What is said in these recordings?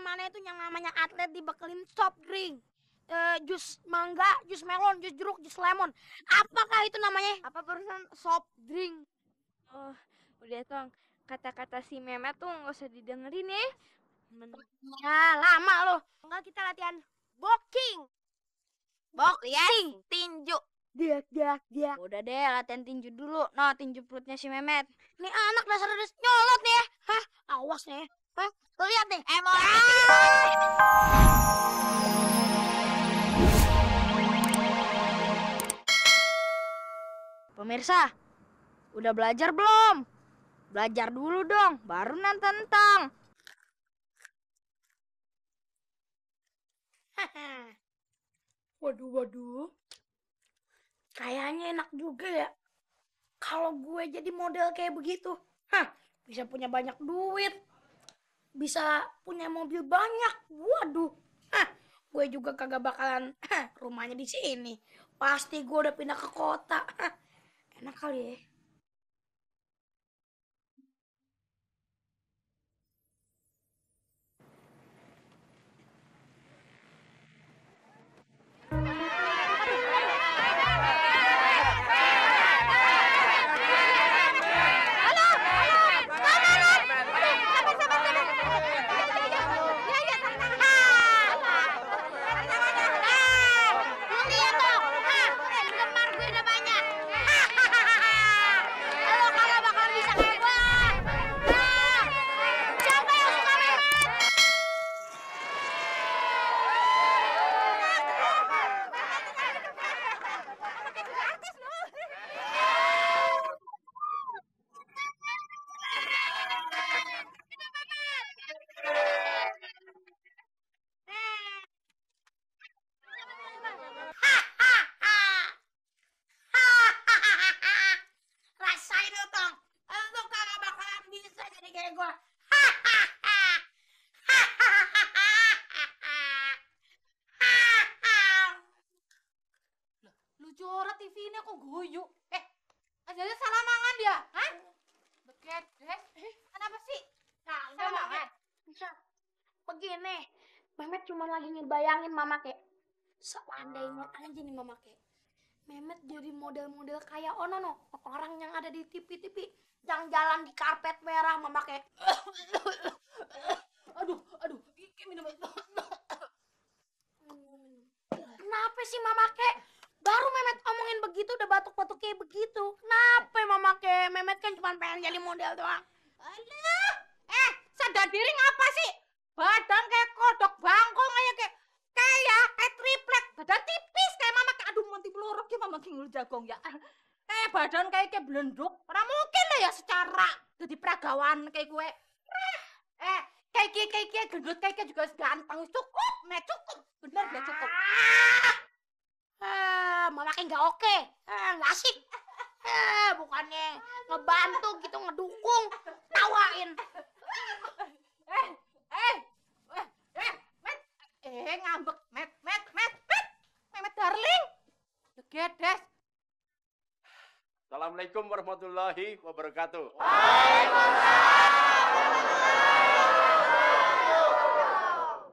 mana itu yang namanya atlet dibekelin soft drink. Jus mangga, jus melon, jus jeruk, jus lemon. Apakah itu namanya? Apa barusan soft drink? Oh, udah Tong. Kata-kata si Memet tuh nggak usah didengerin ya. Ya, lama lo. Enggak kita latihan boxing. Boxing, tinju. Dia. Udah deh, latihan tinju dulu. No, tinju perutnya si Memet. Nih anak dasar udah nyolot nih. Hah? Awas nih. Hah? Lo lihat nih. Pemirsa, udah belajar belum? Belajar dulu dong, baru nantang. Waduh. Kayaknya enak juga ya. Kalau gue jadi model kayak begitu. Bisa punya banyak duit. Bisa punya mobil banyak. Waduh. Gue juga kagak bakalan rumahnya di sini. Pasti gue udah pindah ke kota. Enak kali ya. Rasain lo Tong. Lo kagak bakalan bisa jadi kayak gue. Lucu orang TV-nya kok guyu. Ajalnya salah mangan dia, hah? Beket, kenapa sih? Salah mangan. Begini, Mehmet cuma lagi ngebayangin Mama Kek. Seandainya aja nih Mama Kek, Mehmet jadi model-model kayak Ono orang yang ada di TV-TV yang jalan di karpet merah Mama Kek. Aduh, kayak minum. Kenapa sih Mama Kek? Baru Mehmet omongin begitu udah batuk-batuk kayak begitu. Kenapa Mama Kek? Mehmet kan cuma pengen jadi model doang. Alah, sadar diri ngapa sih? Badan kayak kodok bangkong kayak triplek. Badan tipis kayak Mama Kek. Aduh, nanti pelorok ya Mama Kek ngulur jagong ya. Badan kayak belenduk. Ora mungkin lah ya secara jadi peragawan kayak gue. Kayak gendut kayak juga ganteng. Cukup. Bener gak cukup? Mama Kek nggak oke. Nggak asik. Bukannya ngebantu gitu, ngedukung, tawain. Ngambek, Met darling. Gedes. Assalamualaikum warahmatullahi wabarakatuh.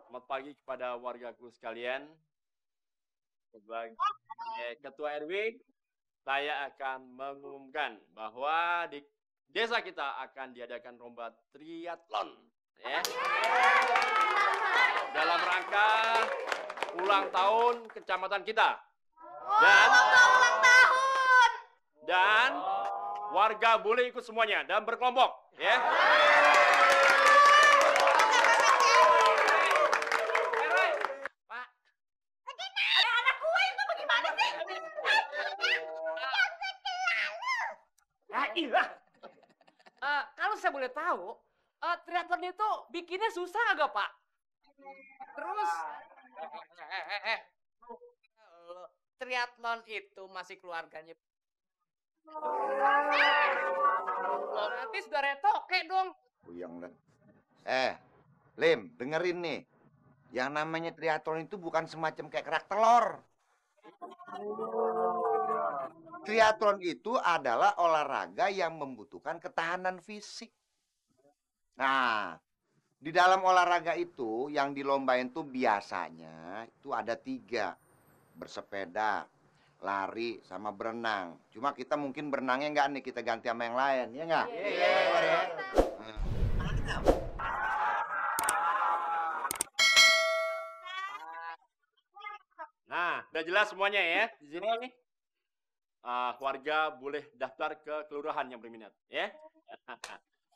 Selamat pagi kepada wargaku sekalian. Sebagai Ketua RW, saya akan mengumumkan bahwa di desa kita akan diadakan lomba triathlon, ya. Dalam rangka ulang tahun kecamatan kita. Dan warga boleh ikut semuanya dan berkelompok, ya. Pak. Ada anak gue itu bagaimana sih? Iya. Kalau saya boleh tahu, triathlon itu bikinnya susah agak Pak? Terus, triathlon itu masih keluarganya. Berarti saudara toke dong. Buyang dah. Lim, dengerin nih. Yang namanya triathlon itu bukan semacam kayak kerak telur. Triathlon itu adalah olahraga yang membutuhkan ketahanan fisik. Nah, Di dalam olahraga itu yang dilombain tuh biasanya itu ada 3. Bersepeda, lari, sama berenang. Cuma kita mungkin berenangnya nggak nih, kita ganti sama yang lain, ya nggak? Iya. Nah, udah jelas semuanya ya. Di sini nih, warga boleh daftar ke kelurahan yang berminat, ya.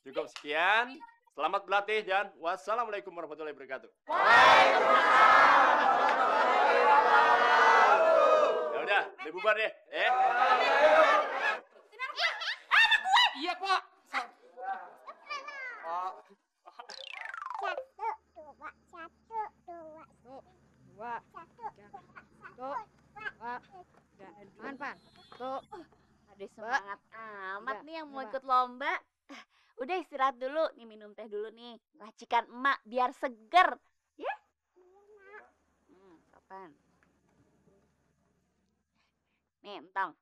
Cukup sekian. Selamat berlatih dan wassalamualaikum warahmatullahi wabarakatuh. Ya udah, dibubar deh, ya. Iya, Pak. Ada semangat amat nih yang mau ikut lomba. Udah istirahat dulu, nih minum teh dulu nih. Racikan emak biar seger. Ya? Kapan? Nih, entong.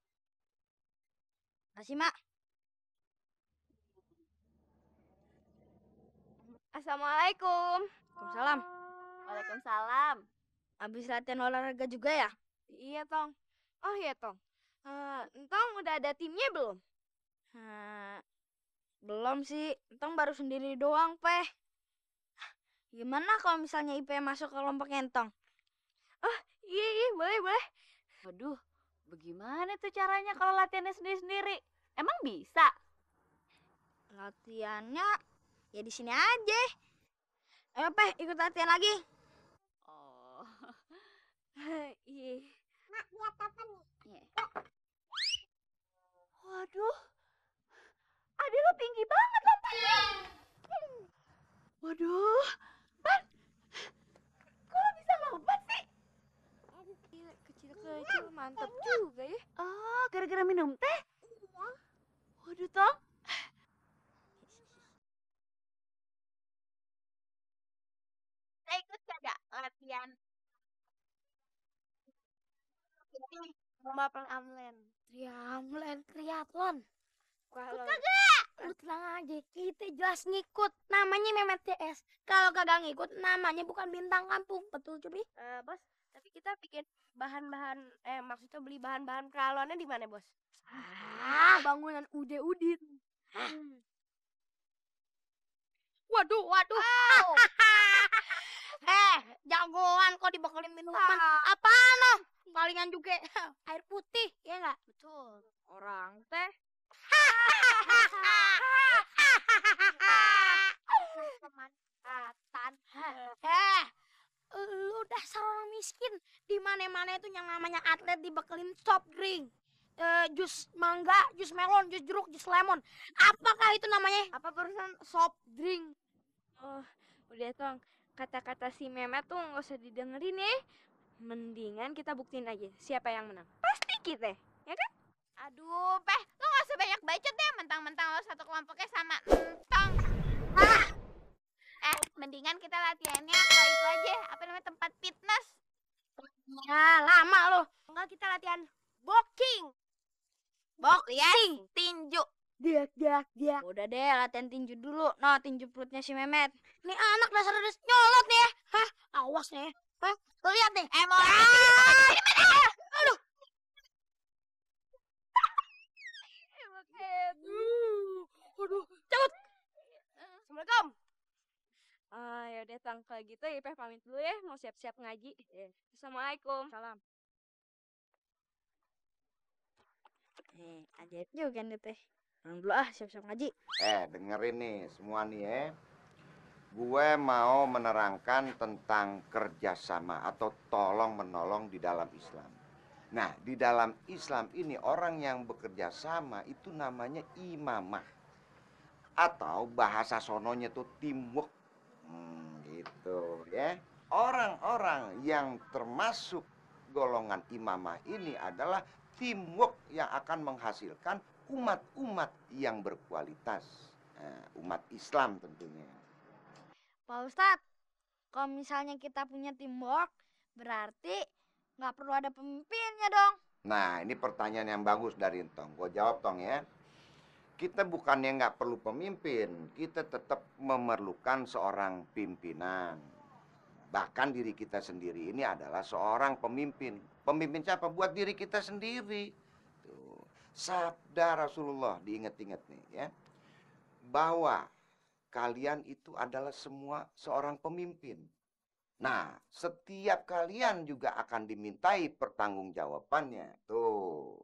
Kasih, Mak. Assalamualaikum. Waalaikumsalam. Waalaikumsalam. Habis latihan olahraga juga ya? Iya, Tong. Oh iya, Tong. Entong udah ada timnya belum? Belum sih. Entong baru sendiri doang, Peh. Gimana kalau misalnya IP masuk ke kelompok Entong? Iya, boleh. Waduh, bagaimana tuh caranya kalau latihannya sendiri-sendiri? Emang bisa? Latihannya ya di sini aja. Ayo, Peh, ikut latihan lagi. Oh. Iya. Mak, lihat apa nih? Waduh. Adik lo tinggi banget lompatnya. Waduh. Pan, kok lo bisa lompat sih? Iya, kecil-kecil mantap juga ya. Oh, gara-gara minum teh? Iya. Waduh, Tong. Saya ikut kagak latihan? Ini lomba pengamlen. Triathlon. Kalau Tenang aja, kita jelas ngikut. Namanya Memet TS. Kalau kagak ngikut, namanya bukan bintang kampung. Betul, Cubi? Bos, tapi kita bikin bahan-bahan maksudnya beli bahan-bahan peralonnya di mana, Bos? Bangunan Ude Udin. Waduh. Jagoan kok dibekelin minuman. Apaan lo? Palingan juga air putih, ya nggak? Betul. Orang teh. Pemanfaatan. Lu dasar orang miskin. Di mana-mana itu yang namanya atlet dibekelin soft drink. Jus mangga, jus melon, jus jeruk, jus lemon. Apakah itu namanya? Apa perusahaan soft drink? Oh, udah Tong. Kata-kata si Memet tuh nggak usah didengerin ya. Mendingan kita buktiin aja siapa yang menang. Pasti kita, ya kan? Aduh, Peh, lo gak usah banyak bacot deh. Mentang-mentang lo satu kelompoknya sama Entong. Mendingan kita latihannya kalau itu aja. Apa namanya, tempat fitness. Ya, lama lo. Enggak, kita latihan boxing. Tinju. Dia. Udah deh, latihan tinju dulu. No, tinju perutnya si Memet. Nih anak dasar udah nyolot nih ya. Hah, awas nih. Hah, lo lihat nih. Emang. Aduh. Aduh, cabut. Assalamualaikum. Ya udah Tang, kalau gitu Ipeh pamit dulu ya, mau siap-siap ngaji. Assalamualaikum. Salam. Ajaib juga nih teh. Pulang dulu siap-siap ngaji. Dengerin nih semua nih ya. Gue mau menerangkan tentang kerjasama atau tolong-menolong di dalam Islam. Nah, di dalam Islam ini orang yang bekerja sama itu namanya imamah. Atau bahasa sononya itu teamwork. Gitu ya. Orang-orang yang termasuk golongan imamah ini adalah teamwork yang akan menghasilkan umat-umat yang berkualitas. Umat Islam tentunya. Pak Ustadz, kalau misalnya kita punya teamwork, berarti nggak perlu ada pemimpinnya dong. Nah, ini pertanyaan yang bagus dari Entong. Gue jawab, Tong, ya. kita bukannya nggak perlu pemimpin, kita tetap memerlukan seorang pimpinan. Bahkan diri kita sendiri ini adalah seorang pemimpin. Pemimpin siapa? Buat diri kita sendiri. Tuh. Sabda Rasulullah, diingat-ingat nih ya. Bahwa kalian itu adalah semua seorang pemimpin. Nah, setiap kalian juga akan dimintai pertanggungjawabannya. Tuh.